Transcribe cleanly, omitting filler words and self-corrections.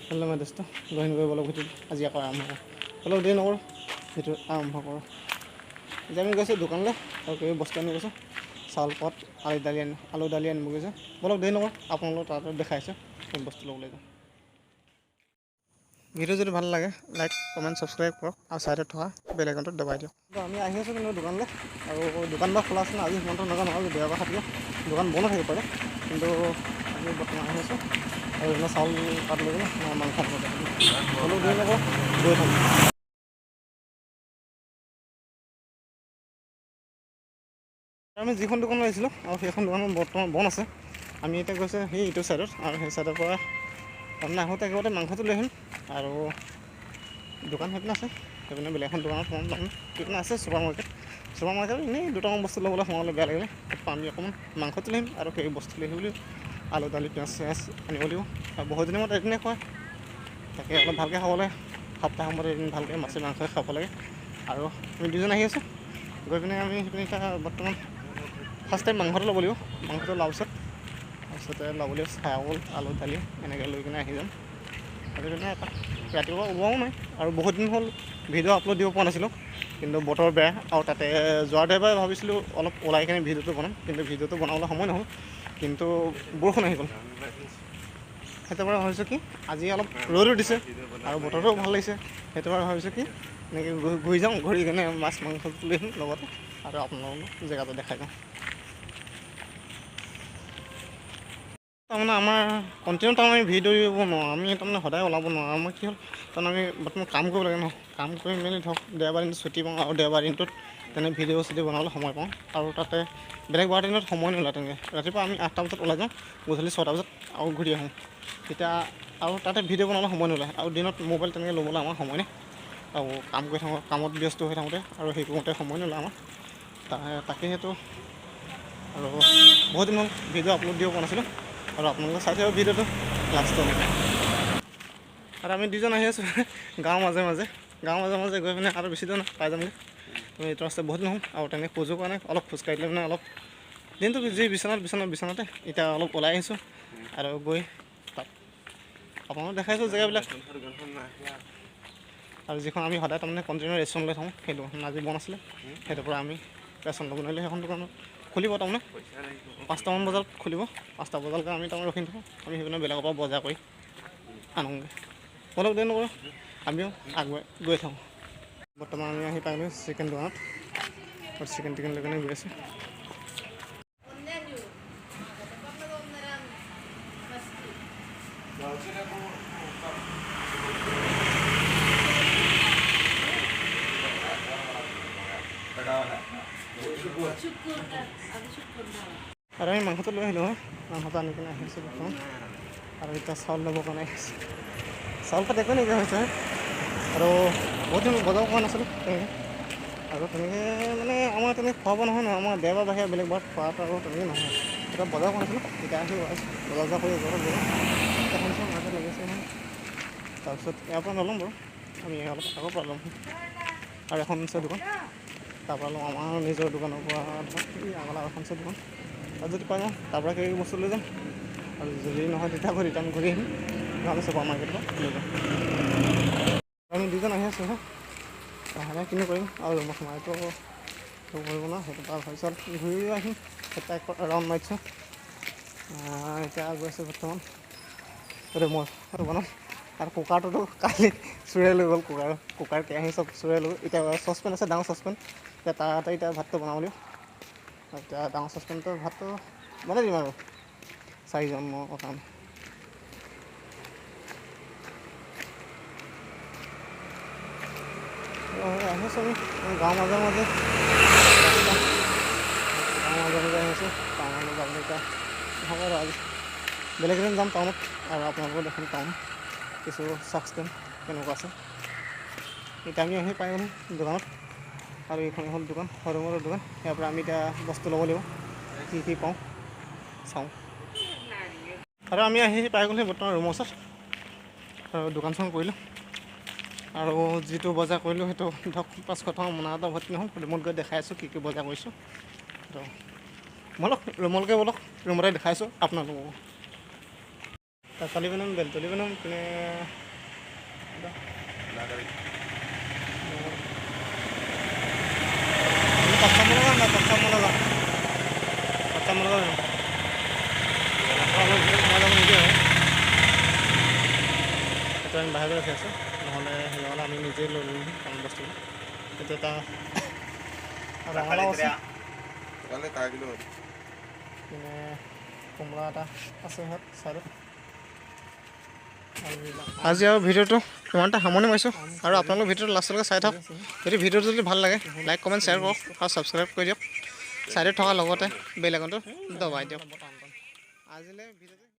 Hello' my দোস্ত, join কৰিব অলপ ভিডিঅ' আজি আকৌ আৰম্ভ কৰোঁ। অলপ দেৰি নকৰোঁ, ভিডিঅ' আৰম্ভ কৰোঁ। এতিয়া আমি গৈছোঁ দোকানলৈ আৰু কিবা বস্তু আনিব গৈছোঁ, চাউল পাত, আলু দালি আনি আলু দালি আনিব গৈছোঁ। বলক দেৰি নকৰোঁ, আপোনালোক তাতে দেখাইছোঁ সেই বস্তু ল'বলৈ যাওঁ। ভিডিঅ' যদি ভাল লাগে লাইক কমেণ্ট ছাবস্ক্ৰাইব কৰক আৰু ছাইডত থকা বেল আইকনটো দবাই দিয়ক। আমি আহি আছোঁ কিন্তু দোকানলৈ, আৰু দোকান বা খোলা আছে ন আজি সিমানটো নাজানো, আৰু দেওবাৰ থাকিলে দোকান বন্ধ থাকিব পাৰে, কিন্তু আমি বৰ্তমান আহি আছোঁ। আৰু এইপিনে চাউল পাত লৈ গ'লে মাংস আনিব যাম। অলপ দেৰি নকৰোঁ, গৈ থাকোঁ। আমি যিখন দোকানত আহিছিলোঁ আৰু সেইখন দোকানত বৰ্তমান বন্ধ আছে। আমি এতিয়া গৈছোঁ সেই ইটো ছাইডত, আৰু সেই ছাইডৰ পৰা তাৰমানে আহোঁতে একেবাৰে মাংসটো লৈ আহিম। আৰু দোকান সেইপিনে আছে, সেইপিনে বেলেগ এখন দোকানত সোমাম। তাৰমানে সেইপিনে আছে ছুপাৰ মাৰ্কেট, ছুপাৰ মাৰ্কেটত এনেই দুটামান বস্তু ল'বলৈ সোমাবলৈ বেয়া লাগিলে, তাৰপৰা আমি অকণমান মাংসটো লৈ আহিম আৰু সেই বস্তু লৈ আহিব লাগিব, আলু দালি পিঁয়াজ চিয়াজ আনিব লাগিব। আৰু বহুত দিনৰ মূৰত এদিনে খোৱা, তাকে অলপ ভালকৈ খাব লাগে, সপ্তাহৰ মূৰত এদিন ভালকৈ মাছে মাংসই খাব লাগে। আৰু আমি দুজন আহি আছোঁ, গৈ পিনে আমি সেইপিনে এতিয়া বৰ্তমান ফাৰ্ষ্ট টাইম মাংসটো ল'ব লাগিব। মাংসটো লোৱাৰ পিছত তাৰপিছতে ল'ব লাগিব চাউল আলু দালি এনেকৈ লৈ কিনে আহি যাম। আৰু পিনে এপাক ৰাতিপুৱা ওলোৱাও নাই, আৰু বহুত দিন হ'ল ভিডিঅ' আপলোড দিব পৰা নাছিলোঁ, কিন্তু বতৰ বেয়া আৰু তাতে যোৱাৰ দেওবাৰে ভাবিছিলোঁ অলপ ওলাই কিনে ভিডিঅ'টো বনাম, কিন্তু ভিডিঅ'টো বনাবলৈ সময় নহ'ল, কিন্তু বৰষুণ আহি গ'ল। সেইটো পৰা ভাবিছোঁ কি আজি অলপ ৰ'দো দিছে আৰু বতৰটোও ভাল লাগিছে, সেইটো পৰা ভাবিছোঁ কি এনেকৈ ঘূৰি যাওঁ, ঘূৰি কিনে মাছ মাংস লৈ আহিম লগতে আৰু আপোনালোকক জেগাটো দেখাই যাওঁ। তাৰমানে আমাৰ কণ্টিনিউ তাৰমানে আমি ভিডিঅ' দিব নোৱাৰোঁ, আমি তাৰমানে সদায় ওলাব নোৱাৰোঁ। আমাৰ কি হ'ল তাৰমানে আমি বৰ্তমান কাম কৰিব লাগে ন, কাম কৰি মেলি ধৰক দেওবাৰ দিনটো ছুটি পাওঁ, আৰু দেওবাৰ দিনটোত তেনে ভিডিঅ' চিডিঅ' বনাবলৈ সময় পাওঁ, আৰু তাতে বেলেগ বাৰ দিনত সময় নোলায় তেনেকৈ। ৰাতিপুৱা আমি 8টা বজাত ওলাই যাওঁ, গধূলি 6টা বজাত আৰু ঘূৰি আহোঁ তেতিয়া, আৰু তাতে ভিডিঅ' বনাবলৈ সময় নোলায়। আৰু দিনত মোবাইল তেনেকৈ ল'বলৈ আমাৰ সময় নাই, আৰু কাম কৰি থাকোঁ, কামত ব্যস্ত হৈ থাকোঁতে আৰু সেই কৰোঁতে সময় নোলায় আমাৰ। তাকে সেইটো আৰু বহুত দিন হ'ল ভিডিঅ' আপলোড দিব পৰা নাছিলোঁ, আৰু আপোনালোকে চাই থাকিব ভিডিঅ'টো লাষ্টলৈকে। আৰু আমি দুজন আহি আছোঁ গাঁৱৰ মাজে মাজে, গাঁৱৰ মাজে মাজে গৈ পিনে আৰু বেছি দূৰ নহয় পাই যামগৈ। আমি এইটো ৰাস্তা বহুত দিন হ'ল আৰু তেনেকৈ খোজো কৰা নাই, অলপ খোজকাঢ়ি দিলে মানে অলপ দিনটো যি বিচনাত বিচনাত বিচনাতে এতিয়া অলপ ওলাই আহিছোঁ আৰু গৈ তাত আপোনালোক দেখাইছোঁ জেগাবিলাক। আৰু যিখন আমি সদায় তাৰমানে কণ্টিনিউ ৰেচন লৈ থাকোঁ, সেই দোকানখন আজি বন্ধ আছিলে, সেইটোৰ পৰা আমি ৰেচন ল'ব নোৱাৰিলে সেইখন দোকানত খুলিব, তাৰমানে 5টামান বজাত খুলিব, 5টা বজালৈকে আমি তাৰমানে ৰখি থাকোঁ। আমি সেইপিনে বেলেগৰ পৰা বজাৰ কৰি আনোগৈ। অলপ দেৰি নকৰোঁ, আমিও আগুৱাই গৈ থাকোঁ। বৰ্তমান আমি আহি পাই চিকেন দোকানত আৰু চিকেন টিকেন লৈ কেনে গৈ আছোঁ। আৰু আমি মাংসটো লৈ আহিলোঁ হয়, মাংসটো আনি কিনে আহিছোঁ বৰ্তমান। আৰু এতিয়া চাউল ল'বৰ কাৰণে আহিছোঁ, চাউল পাত একো নাইকিয়া হৈছে। আৰু বহুত দিন বজাৰ কৰা নাছিলোঁ তেনেকৈ, আৰু তেনেকৈ মানে আমাৰ তেনেকৈ খোৱাব নহয় ন, আমাৰ দেওবাৰ বাহিৰে বেলেগ বাৰত খোৱাটো আৰু তেনেকৈ নহয়। এতিয়া বজাৰ কৰা নাছিলোঁ, এতিয়া আহি বজাৰ চজাৰ কৰি ঘৰত গ'লোঁ। এখন মাৰ্কেট লাগিছে এখন, তাৰপিছত ইয়াৰ পৰা নল'ম বাৰু, আমি অলপ আগৰ পৰা ল'ম। আৰু এখন আছে দোকান, তাৰপৰা ল'ম, আমাৰ নিজৰ দোকানৰ পৰা ধৰক এই আগলৈ আৰু এখন আছে দোকান, তাত যদি পাই যাওঁ তাৰপৰা কিবা কিবি বস্তু লৈ যাম, আৰু যদি নহয় তেতিয়া আকৌ ৰিটাৰ্ণ ঘূৰি আহিম, নহ'লে ছুপাৰ মাৰ্কেটৰ পৰা লৈ যাম। আমি দুজন আহি আছোঁ হে, লাহে লাহে কিনো কৰিম আৰু ৰুমত সোমাইতো কৰিব ন, সেইটো পৰা ভাবিছোঁ ঘূৰি আহিম, এটা ৰাউণ্ড মাৰিছোঁ। এতিয়া গৈ আছোঁ বৰ্তমান ৰুমৰ দোকানত। আৰু কুকাৰটোতো কালি চুৰে লৈ গ'ল, কুকাৰ কেৰাহী চব চুৰে লৈ গ'ল। এতিয়া চচপেন আছে, ডাঙৰ চচপেন, এতিয়া তাতে এতিয়া ভাতটো বনাব লাগিব। এতিয়া ডাঙৰ চচপেনটো ভাতটো বনাই দিম আৰু চাৰিজনৰ কাৰণে। আহিছোঁ আমি গাঁৱৰ মাজে মাজে, গাঁৱৰ মাজে মাজে আহিছোঁ। টাউনলৈ যাবলৈ এতিয়া হ'ব আৰু আজি বেলেগ এদিন যাম টাউনত, আৰু আপোনালোকক দেখাম টাউন কিছু চাকষ্টেন কেনেকুৱা আছে। এতিয়া আমি আহি পাই গ'লোঁ দোকানত, আৰু এইখন হ'ল দোকান, সৰু মৰু দোকান। ইয়াৰ পৰা আমি এতিয়া বস্তু ল'ব লাগিব, কি কি পাওঁ চাওঁ। আৰু আমি আহি পাই গ'লোঁ বৰ্তমান ৰুমৰ ওচৰত, আৰু দোকান চোকান কৰিলোঁ, আৰু যিটো বজাৰ কৰিলোঁ সেইটো ধৰক 500 টকা মোনা এটা ভৰ্তি নহ'ল। ৰুমত গৈ দেখাই আছোঁ কি কি বজাৰ কৰিছোঁ। তো ব'লক ৰুমলৈকে ব'লক, ৰুমতে দেখাইছোঁ আপোনালোকক। তকালি বনাম, বেলতলি বনাম, পিনে কাঁচা মলগা। সোমাই যাব নিদিয়ে, সেইটো আমি বাহিৰত ৰখি আছোঁ, নহ'লে নহ'লে আমি নিজেই লৈ ল'লোঁ কাৰণ বস্তুবোৰ। এইটো এটা ৰঙালাও আছে, পিনে কোমোৰা এটা আছে ছাইডত। আজি আৰু ভিডিঅ'টো ইমানটা সামৰণি মাৰিছোঁ আৰু আপোনালোক ভিডিঅ'টো লাষ্টলৈকে চাই থাকক। যদি ভিডিঅ'টো যদি ভাল লাগে, লাইক, কমেণ্ট, শ্বেয়াৰ কৰক আৰু ছাবস্ক্ৰাইব কৰি দিয়ক। ছাইডত থকাৰ লগতে বেল আইকনটো দবাই দিয়ক। আজিলৈ ভিডিঅ'টো